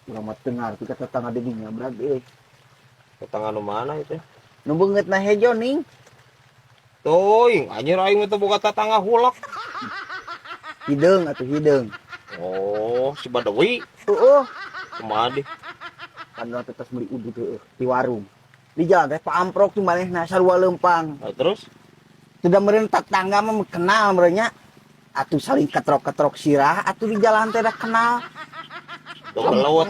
Urang mah teu ngarti ka tetangga di dinya brad euy. Tetangga nu mana itu? Nu beungeutna hejo ning. Teuing, anjir aing mah teu boga tetangga hulak. Hideung atuh hideung. Oh, si Badawi. Heeh. Kumaha deh? Kan urang teh tos meuli udud heueuh di warung. Di jalan teh paamprok tuh manehna sarua leumpang. Nah, terus? Sudah meureun tetangga mah kenal meureun nya. Atuh saling ketrok-ketrok sirah atuh di jalan teh dah kenal. Tuh gelut.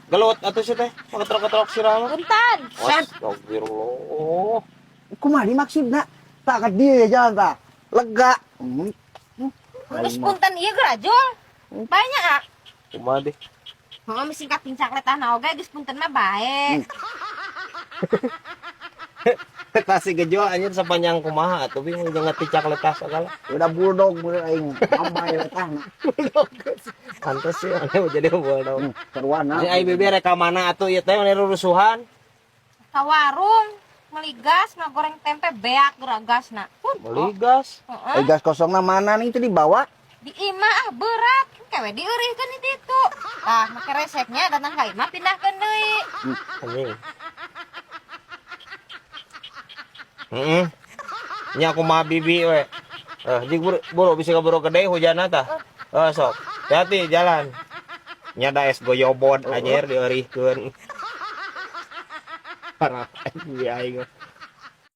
Gelut atuh sih teh. Ketrok-ketrok sirah mah. Punten. Astagfirullah. Kumaha di maksudna? Tak ka dieu ya jalan tah. Lega. Geus punten ieu gerajul. Banyak ah. Kumaha deh? Heeh, misi kapincak letahna oge geus punten mah bae. Tas si gejol anjir sepanjang kumaha atuh bingung jeung ngeticak letah segala. Udah bulldog meureun aing. Ambai letahna. Pantes sih aneh jadi bulldog. Sarwana. Ini ai bibi rek ka mana atuh ieu teh mani rurusuhan? Ka warung meuli gas ngagoreng tempe beak geura gasna. Meuli gas. Heeh. Eh, gas kosongna mana nih itu dibawa? Di imah ah berat, kewe dieureurkeun di ditu. Tah, make resepnya datang ka imah pindahkeun deui. Anjing. Heeh. Nya kumaha bibi we. Eh, jig buru, buru bisa kaburu gede hujanna tah. Eh, sok. Hati-hati jalan. Nya da es goyobod anjir dieurihkeun. Parah anjing aing.